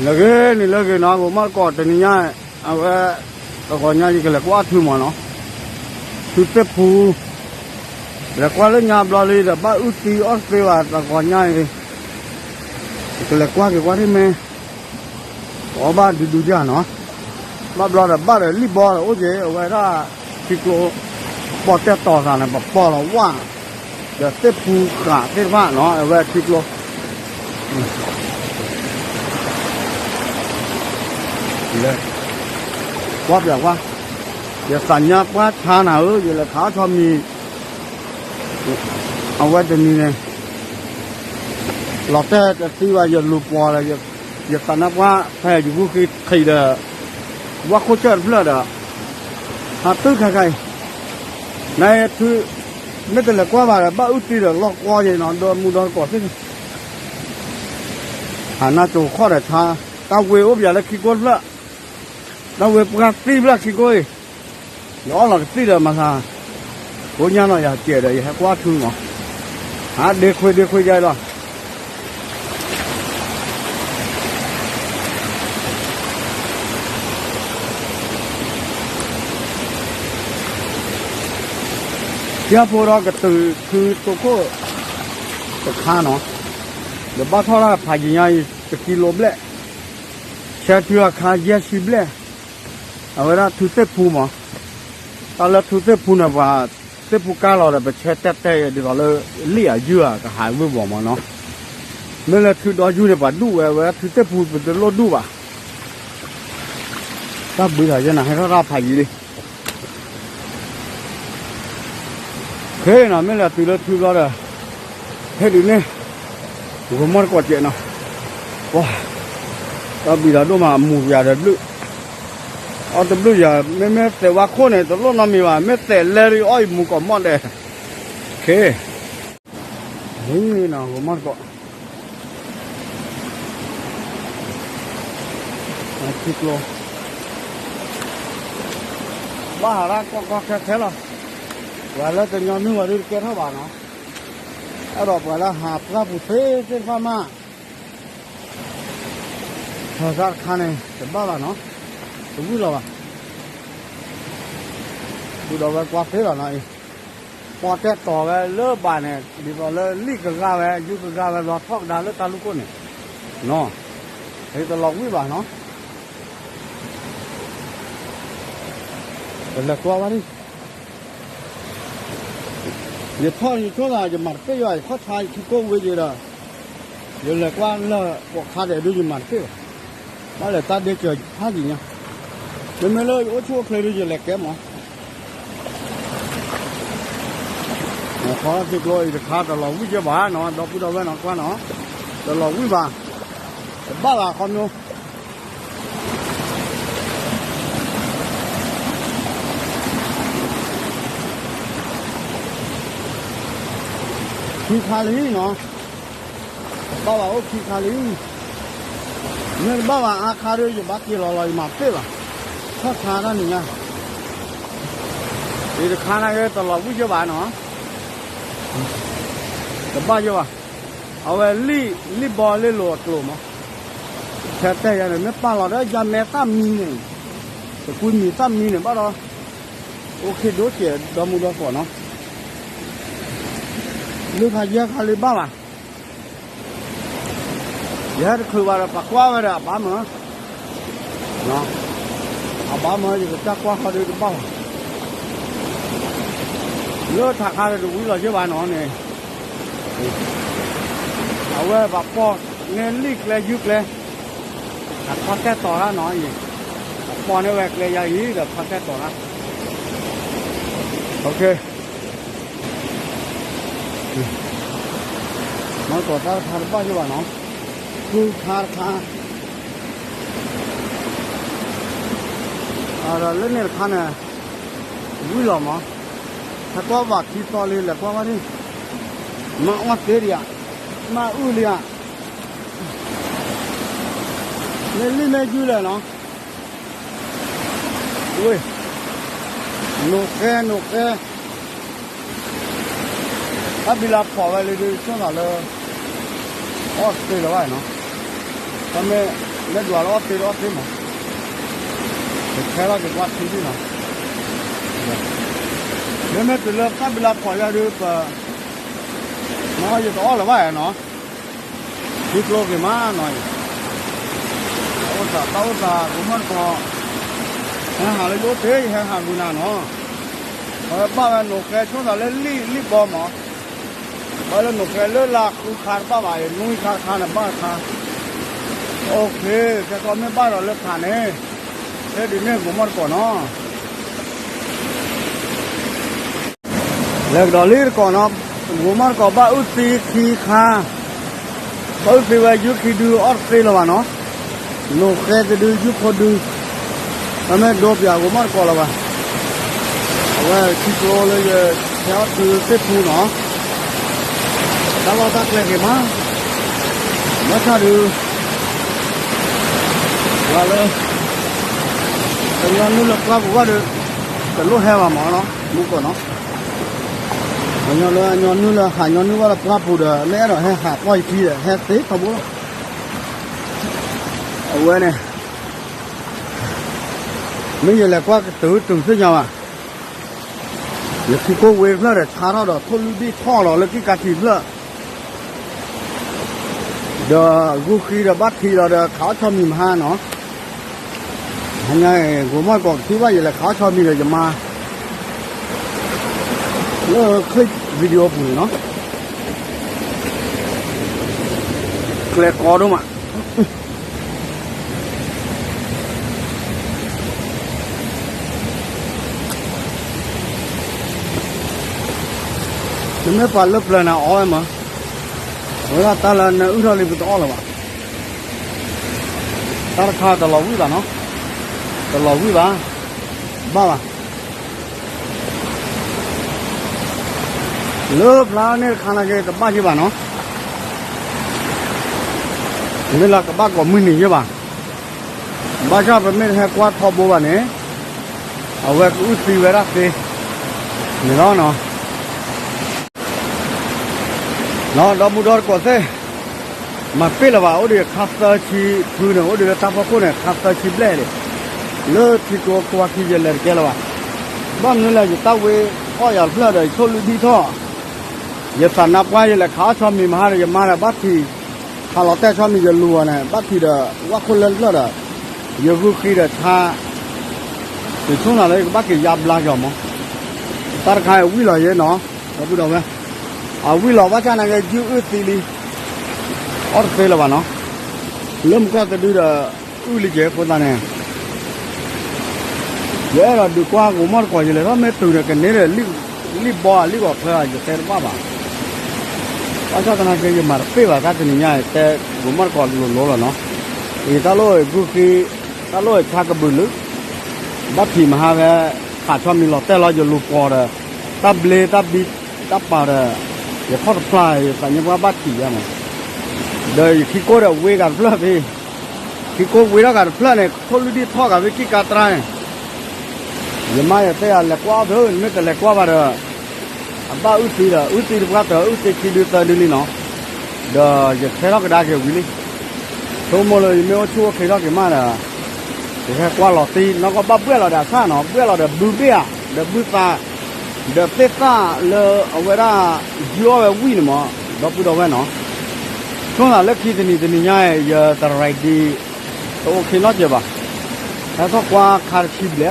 လၢဂ့ၤန့ၣ်လၢဂ့ၤနီၤ ဂီၤမီၢ်တကိးတနံၤညါ, အဝဲ တဂီၤညါယကလဲၤကွၢ်ထုမၢ်နီၤ, ထုသ့ၣ်ဖူ, လဲၤကွၢ်လၢညါဘျီလံဒီး ဘၣ်အုၣ်သံအီၣ်သ့ဘၣ် တဂီၤညါအံၤ, ယကလဲၤကွၢ်က့ၤကွၢ်ထံၣ်မ့ၢ် အီၣ်ဘၣ်ဒုဒုဒၣ်နီၤ, ဘၣ်ဘျီဒီးဘၣ်ဒီးလံၣ်ဘီဒီးအိၣ်က့ၤ အဝဲဒၣ် ထံကျိ ပီၣ်တဲၣ်တီၤသးန့ၣ် ပပီၢ်လီၤဝၣ်, ဒီးသ့ၣ်ဖူဃာ်သ့ၣ်တဖၣ်နီၤ အဝဲထံကျိ လဲၤ ကွၢ်ပၠးကွၢ်, ယသးညါပှၢ်ဆါနၤဧၢ ယလဲၤခးအီၣ်ဆီမံၤ, အဝဲတနံၤန့ၣ် လီၤတဲာ်တသံဘၣ် ယလူၤပှီၤဒီး ယသးနါပှၢ်ဖဲယဂုၢ်ဃ့ခံဒီး ဝၣ်ခိၣ်ဆၢၣ်တဖျၢၣ်ဒီး ဟးတုၤခါခါအံၤ, န မ့ၢ်တလဲၤကွၢ်ဘၣ်ဒီး ဘၣ်အုၣ်သံဒီးလီၢ်ကွီၢ်ယဲနီၤ ဒီမူဒီတကိးသ့ၣ် ဟးနၢ်ကၠိခီၣ်ဒီးဆါ, တၢ်ဝ့ၤအိၣ်ပၠးလၢခံကိၢ်တဖျၢၣ်, တၢ်ဝ့ၤပှၢ်သံဖျၢၣ်ခံကိၢ်အံၤ, ယအီၣ်လီၤကသံၣ်ဒီးမၤသး, ကိညါနီၤယၤစဲးဒီး ယဟဲကွၢ်ထုမၢ်, ဟးဒ့ခွ့ဒ့ခွ့ယါအံၤလီၤ. ကၠၢဖိဒီးကတုၤထုသိခိၣ်တခါနီၤ, ဒီးဘၣ်ထီၣ်တၢ်ဖးယံၤညါအံၤ တကံလိဘျဲၣ်, ဆၢထံအခါယဲၢ်ဆံဘျဲၣ်, အဝဲဒၣ်ထုသ့ၣ်ဖူမး, တၢ်လၢထုသ့ၣ်ဖူန့ၣ် ပှၤသ့ၣ်ဖူကါလီၤဒီး ပဆၢတဲာ်တဲာ်ဒ်သိးလၢ လံၣ်အယုၢ်အကဟးဝ့ၤဝီၤမးနီၤ, မ့ၢ်လၢထုဒီယူၢ်န့ၣ် ပှၤဒူၣ်ဝဲ အဝဲဒၣ်ထုသ့ၣ်ဖူပတလိၣ်ဒူၣ်ဘၣ်, တၢ်ဘှံးထီၣ်ယဲနၤ ဟဲထီၣ်တၢ်ဖးယံၤလံ ခဲအံၤနီၤ မ့ၢ်လၢတုၤလၢထုဘျီဒီး ဟဲဒုးန့ၣ် ဂီၤမီၢ်တကိးစဲးနီၤ, ပှၤ တၢ်ဘှံးထီၣ်ဒိၣ်မး အမူၤယၤဒီးဘျုး, အီၣ်တဘျုးယၤ မ့မ့ၢ်သဲးဝါခိၣ်န့ၣ် တလိၣ်နီတမံၤဘၣ် မ့ၢ်သဲးလဲၤဒီးအီၣ်အံၤမူၤကိးမီၢ်ဒဲး, ခဲ ဂီၤမီၢ်တကိး ထံကျိ ဘၣ်ဟးရၣ်ကီကီခဲခဲလီၤ, ပှၤလၢတညီနုၢ်ဝဲဒၣ်တကဲထီၣ်ဘၣ်နီၤ, အဲၣ်ဒိးပှၤလၢဟးပှၢ်ပူၤသ့သ့ၣ်တဖၣ်မး ထီၣ်သၣ်တခါန့ၣ် တဘၣ်ဘၣ်နီၤ, တဝံၣ်လီၤဘၣ်, ဃုာ်ဒီးဝဲကွၢ်ဖ့လီၤနီၤအံၤ, ပီၣ်တဲၣ်တီၤဝဲလၢဘၣ်န့ၣ် ဒ်သိးလၢလံၣ်ကဂၤဝဲ ယုၢ်ကဂၤဝဲ လီၤထီၣ်ကဒါလၢတၢ်လူၢ်ခိၣ်န့ၣ်, နီၤ, အံၤတလီၤဝံၣ်ဘၣ်နီၤ, ပလဲၤကွၢ်ဝဲဒၣ် ယထီၣ်ယဆိသး ယမၤတပ့ၢ်ယွၤ ယခီၣ်ဆါယခံကိၣ်ဝ့ယဲဒီး, ယလဲၤကွၢ်လၢပိာ်ခါဒဲးဒုးယမၤတပ့ၢ်ဘၣ်, ဘၣ်လဲၤတၢ်ဒ့စၢၤဖးယံၤညါ, မ့မ့ၢ်လၢယအိၣ်ဆူၣ်အိၣ်ချ့ဒုးယလဲၤကဲမး, ခီထံကျိအံၤတခါတလီၤဝံၣ်ကဲဘၣ်နီၤ ဒီပုၢ်ဒီဝဲၢ်နီၤကွၢ်နီၤ, တလီၤဝံၣ်ဘၣ်, တဘၣ်ဘၣ်ခီမီ ခံခါလံနီၤ, တဘၣ်ဘၣ်အိၣ်ခံခါလံ, မ့ၢ်တဘၣ်ဘၣ်အါခါဒီး ယဘၣ်က့ၤလီၤလီၤ ယမၤတပ့ၢ်ဘၣ်, ခီၣ်ဆါတၢ်နံၤညါ, အံၤတခါန့ၣ်က့ၤတလီၤဝံၣ်ကဲဘၣ်နီၤ, တဘၣ်ယဲဘၣ်, အဝဲလံၣ် လံၣ်ဘီလ့လိာ်အကျိၤမး, ဆၢတဲာ်ယၤန့ၣ် မ့ၢ်ပာ်လီၤဒီးယၤမဲာ်သၣ်မံန့ၣ်, တကွံမံၤသၣ်မံန့ၣ်ဘၣ်ဒီး, အိၣ်ခ့ဒိၣ်စဲးဒီမူဒီသကိးနီၤ, လၢခါယဲၢ်ခါလံဘၣ်ဘၣ် ယဟဲတချုးဘၣ်ဒီး ပှၤကွၢ်ဝဲဒီးအဘၣ်မၢ, အဘၣ်မၢ ယကစၢ်ကွၢ်ခီဒုးတဘၣ်ဘၣ်, လၢထးခါဒီးတဝံၤလီၤယဲၢ်ဘၣ်နီၤန့ၣ်, အဝဲပှၤပီၢ်န့ၢ်လံၣ်ကျဲယုၢ်ကျဲ, အခီၣ်တဲၣ်တီၤတၢ်နီၤအံၤ, အပီၢ်န့ၢ်ဝဲကျဲယါအံၤဒီးခီၣ်တဲၣ်တီၤတၢ်, မ့ၢ်ကီၤတၢ်တခါတဘၣ်ယဲၢ်ဘၣ်နီၤ, ဃုခါတခါ, ဒီးလၢန့ၣ်တခါန့ၣ်, ဝံၤလီၤမး, ဟဲကွၢ်ဘၣ်ခံသီလံ လဲၤကွၢ်ဝဲဒၣ်, မၤအီၣ်သ့ဒံးဧါ, မၤအုၣ်လံဧါ, မ့ၢ်လံၣ်မ့ၢ်ယုၢ်လဲၣ်နီၤ, ဝ့ၢ်, နိၣ်ဃဲ နိၣ်ဃဲ တၢ်ဘံလၢဖီၣ်ဝဲလံဒုး ဆိၣ်သးလၢ အီၣ်သ့လၢၤဘၣ်နီၤ, တၢ်မ့ၢ် မ့ၢ်ဒွးလၢအီၣ်သ့လၢအီၣ်သ့မး, ယခဲထီၣ်က့ၤကွၢ်ထံဒံးနီၤ, မ့မ့ၢ်တုၤလၢသၣ်ဘံလးဖီးယၤဒုးပ, မ့ၢ်ယတအီၣ်လၢၤဘၣ်နီၤ, ထံကျိက့ၤမးနီၤ, တၢ်အိၣ်သး တၢ်အိၣ်သး ကိးမီၢ်တကိး, ဟဲဟးလၢယအိၣ်သ့ ယဟဲဟးဂုာ်နၤနီၤ, အဝဲဘၣ်ဝဲနိၣ်ဃဲဆိသးလၢလံၣ်လံၣ်ဘီမး, ဘၣ်လၢနိၣ်ဃဲလၢလၢဃုခါတဘၣ်ဘၣ် နွံခါတခါန့ၣ်ဘၣ်တခါ, အိၣ်ခ့ ကဲထီၣ်မ့ၢ်ဘၣ်ဒီးလၢခါန့ၣ်, ဖဲဒ်န့ၣ်ကိးမီၢ်တကိးနီၤ လဲၤကဒီးလံတကိးနီၤ, ကိးမီၢ်တကိးဘၣ်အုၣ်သံခံခါ, ဘၣ်အုၣ်သံဝဲယုၢ်ခံဒုအီၣ်တသ့လၢၤဘၣ်နီၤ, နိၣ်ဃဲတဒုယုၢ်ဖိဒု, အမ့ၢ်ဒိပၠးကိးမီၢ်တကိးလၢၤဘၣ်, အဝဲထံကျိလၢယဟဲအီၣ်ထုသ့ၣ်ဖူနီၤ, တၢ်လီၢ်တၢ်ကျဲက့ၤမး, ဘၣ်ဆၣ်ဒုး ပှၤလၢ ကညီနုၢ်လၢပှၢ်ပူၤဘၣ်ဒီး တလိၣ်ဟဲဘၣ်မးနီၤ မူကီၢ်နီၤ, ကညီလၢအညီနုၢ်လၢဟးညီနုၢ်ဘၣ်လၢပှၢ်ပူၤဒီး လၢအဲၣ်ဒိးဟဲဟးကွၢ်ယခံဒီး ဟဲသ့ထီဘိလီၤ, အဝဲန့ၣ် မ့ၢ်ယလဲၤကွၢ်ကတုၤတုၤသ့ၣ်ညါဘၣ်, ယခံကိၣ်ဝ့တဖျၢၣ်ဒီး ဆါထီၣ်ဒီးထိၣ်လွံၢ်ဘံၣ်ထီၣ်လီၤလၢကံၢ်ကးထံးတဖျၢၣ် ဒီးဂုာ်ဃံဒီးဘၣ်ထံးလီၤဒီးခးအီၣ်ဆီမံၤမဟါနီၤ, ဟါညါအံၤ ကိးမီၢ်တကိးကထံၣ်ဘၣ်ယလဲၤခးအီၣ်ဆီမံၤဒီးယမါ လၢ clip video ပူၤန့ၣ်နီၤ, ကျဲကိးဒိၣ်မး နမ့ၢ်ပှၤလၢပျၢၤန့ၣ်အီၣ်ဝဲမး, အဝဲဒၣ်တၢ်လၢနအုၣ်ထီၣ်လံပတအီၣ်လၢၤဘၣ်, တၢ်တခါတလီၤဝံၣ်ဘၣ်နီၤ, တလီၤဝံၣ်ဘၣ်, ဘၣ်ဘၣ် လၢဖျါန့ၣ်တခါနာ်က့တဘၣ်ယဲဘၣ်နီၤ, မ့ၢ်လၢကဘၣ်ကိးမုၢ်နံၤယဲဘၣ်, ဘၣ်ဆၣ်ပမ့ၢ်တဟဲကွၢ်ထီဘိဘၣ်န့ၣ်, အဝဲကအုၣ်သံဝဲဒၣ်သ့, န့ၣ်လီၤနီၤ, ဒီပုၢ်ဒီတကိးသ့ၣ်, မၤပ့ၢ်လၢၤဘၣ် အိၣ်ဒီးယခါသၢဆံဖုန့ၣ် အိၣ်ဒီးလၢတၢ်ဖီခိၣ်န့ၣ် ခါသၢဆံဘျဲၣ်ဒံး, လၢထံကျိကွၢ်ခံယလဲၤတကဲလၢၤဘၣ်, ဘၣ်မနုၤလဲၣ် ယတၢ်ဝ့အီၣ်ယၤတဖျၢၣ်ဒီး ယထိၣ်လွံၢ်ဘံၣ်ထီၣ်, ယသးနါပှၢ်ယလဲၤခးအီၣ်ဆီမံၤမဟါဒီး ယမါဒီးဘၣ်ထံး, ခးလီၤတဲာ်ဆီမံၤယလူၤအီၤန့ၣ် ဘၣ်ထံးဒီး ဝၣ်ခိၣ်လၢတဖျၢၣ်ဒီး, ယဂုာ်ဃံဒီးဆါ, ယဆိကမိၣ်လၢယကဘၣ်က့ၤယါဘျါကီးမး, တၢ်တခါအံၤဝံၣ်လီၤယဲနီၤ, ဒီပုၢ်ဒီဝဲၢ်, အဝံၣ်လီၤဘၣ်ဆၣ်နာ်က့ ယုၢ်အုၣ်သံလံ, အီၣ်တသ့လၢၤဘၣ်နီၤ, လၢမုၢ်ကီၢ်တဒုဒီး အုၣ်လံကဲအဃိသတးန့ၣ် ယအဲၣ်ဒိးဒုးကွၢ်ကိးမီၢ်တကိးယလဲၤထီၣ်မ့ၢ်တုၤဒီးကန့ၢ်ဒီး လံၣ်ဘီဧါ လံၣ်ဂီၤဖၢဧါ ယတဲတဘၣ်ဘၣ်, ဘၣ်ဆၣ်သနာ်က့ ယမၤတပ့ၢ်ဘၣ်တၢ်တနံၤညါအံၤ တဲကိးမီၢ်တကိးလိၤလိၤလီၤနီၤ, အံၤတၢ်လိၣ်ဂုာ်ဃံ, တၢ်လိၣ်ဆါကဘုးလၢ, ဘၣ်ထံးမဟါဖဲ, ခးဆီမံၤလီၤတဲာ်လီၤယလူၤပိာ်ဒီး, တၢ်ဘျ့တၢ်ဘံ, တၢ်ပာ်ဒီး, ယခီၣ်တဖျါ ယသးညါပှၢ်ဘၣ်ထံးယါမး, ဒီးယခံကိၣ်ဒီးဝ့ဂၤတဖျၢၣ်ဖဲ ခံကိၣ်ဝ့ထီၣ်ဂၤတဖျၢၣ်န့ၣ် ထိၣ်လွံၢ်ဘံၣ်ထီၣ်ဂၤဖဲကံၢ်ကါတြါန့ၣ်, ယမါယတဲယၤလဲၤကွၢ်အီၣ်သု နမ့ၢ်တလဲၤကွၢ်ဘၣ်ဒီး, အဘၣ်အုၣ်သံဒီး အုၣ်သံတပှၢ်တၢၢ် အုၣ်သံခံဒုသၢဒုလံနီၤ, ဒီးယဆဲထီၣ်ကဒါက့ၤဝံၤလံ, ဆိကမိၣ်လၢယမ့ၢ်အိၣ်ဆူၣ်အိၣ်ချ့ထီၣ်က့ၤမးဒီး, ယဟဲကွၢ်လီၤသံ နီၢ်ကီၢ်ဘၣ်ဘှဲၣ်လီၤဒီးအဆၣ်နီၤ ဘှဲၣ်လီၤဒီးဘုဘ့ၣ်ဧါ, ဒီးဘုသး, ဒီးသ့ၣ်သၣ်လၢအဝဲဒၣ်, ယုၢ်အီၣ်ဝဲဝံၣ်န့ၣ်မး, ဒီပုၢ်ဒီဝဲၢ်နီၤ ဆိသးလၢခံတနံၤတနံၤညါအံၤ ယတရံးဒံး, တအိၣ်ခ့နီတစဲးဘၣ်, ဟဲထီၣ်ကွၢ်ခါတဆံဘျဲၣ်လီၤ,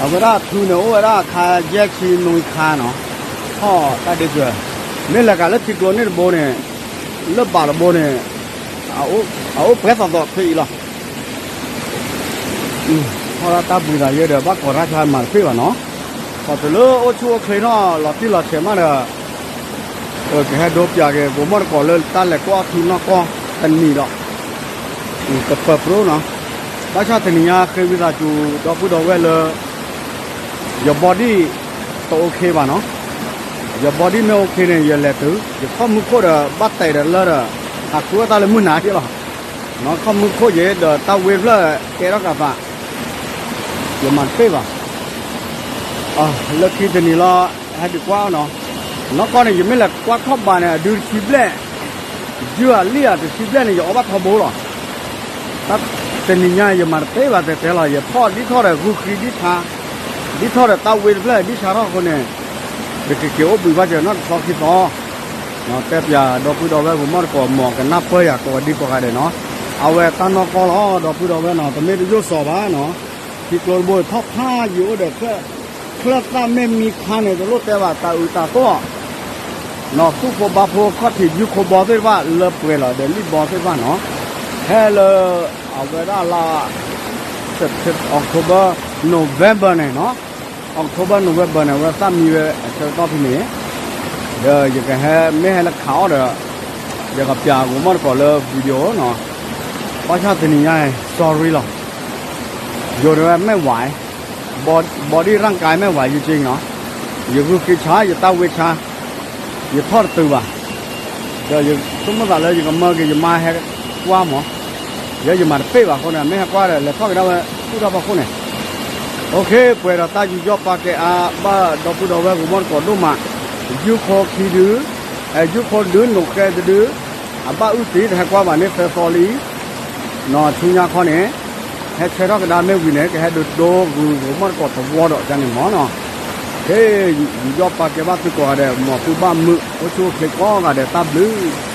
အဝဲဒၣ်ထူန့ၣ် အိၣ်ဝဲဒၣ်ခါယဲၢ်ဆံနွံခါနီၤ, ထီၣ်တၢ်ဒ့ကွဲ, မ့ၢ်လဲၤကးလၢထံကျိန့ၣ်တဘိန့ၣ်, လၢဘၣ်တဘိန့ၣ်, အအိၣ်ပှဲၤသီသီဖဲအံၤလီၤ ထီၣ်ဒၣ်တၢ်ဘှံးသးယဲဒီးဘၣ်ကိးတၢ်ဆါမၤတပ့ၢ်ဘၣ်နီၤ, ပှၤတုၤလၢအိၣ်ဆူၣ်အိၣ်ချ့ထီၣ်လီၤတံၢ်လီၤဆဲးမးဒီး, ကဟဲဒိပၠးက့ၤ ကိးမီၢ်တကိးလၢတၢ်လဲၤကွၢ်ထူနီၢ်ကီၢ်တနံၤဒီး, ကပၢၤပြိနီၤ, ဘၣ်ဆၣ်တနံၤညါဃ့ဝံသးစူၤ ဒီပုၢ်ဒီဝဲၢ်လၢ ယ body တအိၣ်ခ့ဘၣ်နီၤ, ယ body မ့ၢ်အိၣ်ခ့န့ၣ် ယလဲၤတုၤ ယခီၣ်မုၢ်ခိၣ်ဒီးဘၣ်တဲာ်ဒီးလၢဒီး, ဟးဃုအီၣ်တၢ်လၢမုၢ်နၤက့လီၤ, ခီၣ်မုၢ်ခိၣ်ယဲဒီးတၢ်ဝ့ဖျၢၣ်ကဲထီၣ်ကးသး, ယမၤတပ့ၢ်ဘၣ်, လၢခံတနံၤလီၤ, ဟဲဒုးကွၢ်အီၤနီၤ, နီၢ်ကီၢ်န့ၣ် ယမ့ၢ်လဲၤကွၢ်ခီၣ်ဘးန့ၣ် အဒုတဆံဘျဲၣ်, ယုၢ်အလံၣ်အတဆံဘျဲၣ်န့ၣ် ယအီၣ်ဘၣ်ထီဘိလီၤ တၢ်တနံၤညါယမၤတပ့ၢ်ဘၣ်တဲတဲလီၤ, ယထီၣ်ဒ်ထီၣ်ဒီးဂုာ်ဃံဒ်ဆါ, ဒ်ထီၣ်ဒီးတၢ်ဝ့တဖျၢၣ်ဒ်ဆါထီၣ်အဃိန့ၣ်, ယကက့ၤအိၣ်ဘှံးဘၣ်စၢၤနီၢ်တသီခံသီ, တဲပၠးဒီပုၢ်ဒီဝဲၢ်ဂီၤမီၢ်တကိး မ်ကနၢ်ပၢၢ်ယၤကိးဂၤဒဲးကိးဂၤဒဲးနီၤ, အဝဲတၢ်နီၢ်ကီၢ်လီၤ ဒီပုၢ်ဒီဝဲၢ်နီၤ, တမ့ၢ်တယိၣ်စီၤဘၣ်နီၤ, ထံကျိတဘိထီၣ်ဖးယံၤအိၣ်ဒီး ချၢၣ်သၣ်မ့ၢ်မံခါန့ၣ် တလိၣ်တဲဘၣ်တၢ်အုးတၢ်သီၣ်, နီၢ်သူၣ်ဖိဘါဖိခီၣ်ထံးယုၢ်ခိဘီသ့ၣ်တဖၣ်လၢပှဲၤလီၤဒီးလံၣ်ဘီသ့ၣ်တဖၣ်နီၤ, ဟဲလၢ အဝဲဒၣ်လါ October November န့ၣ်နီၤ, October November န့ၣ် အဝဲသၣ်မံဝဲအဆၢကတီၢ်ဖဲန့ၣ်, ဒီးယကဟဲမ့ၢ်ဟဲလၢခးအီၣ်ဒီး ယကပၠးဂီၤမီၢ်တကိးလၢ video နီၤ, ဘၣ်ဆၣ်တနံၤညါအံၤ sorry လီၤ, ယိၤဒဝဲမ့ၢ်ဝဲ body ร่างกายမ့ၢ်ဝဲယက့နီၤ, ယဂုာ်ဃံဆါ ယတၢ်ဝ့ဆါ, ယထီၣ်တတုၤဘၣ်, ဒီးယဆိကမိၣ်သးလၢယကမၢက့ၤယမါဟဲကွၢ်မး, ယဲယမၤတပ့ၢ်ဘၣ်အဃိန့ၣ် မ့ၢ်ဟဲကွၢ်ဒီး လဲၤထီၣ်က့ၤဒၣ်ဝဲသူၣ်ထီၣ်ဖီခိၣ်န့ၣ်, အိၣ်ခ့ ပှဲၤဒီးတၢ်ယူးယီၣ်ပာ်ကဲအါဘၣ်ဒီပုၢ်ဒီဝဲၢ်ဂီၤမီၢ်တကိးဒိၣ်မး, ယုၢ်ခိခံဒု, ယုၢ်ခိဒု နိၣ်ဃဲတဒု, အဘၣ်အုၣ်တ့ၢ်တဟဲကွၢ်ဘၣ်န့ၣ် သၢသီလံ နီၢ်ဆူညါခီန့ၣ်, ဟဲဆဲးထီၣ်ကဒါမ့ၢ်ဝံၤန့ၣ် ကဟဲဒုးဒိဂုၤဂီၤမီၢ်တကိးသဝီဒီးကန့ၣ်မးနီၤ, ဟ့ၣ် ယူးယီၣ်ပာ်ကဲဘၣ်သုကိးဂၤဒဲး မ်သုဘၣ်မုာ်အိၣ်ဆူၣ်အိၣ်ချ့ကိးဂၤဒဲး တၢ်ဘျုး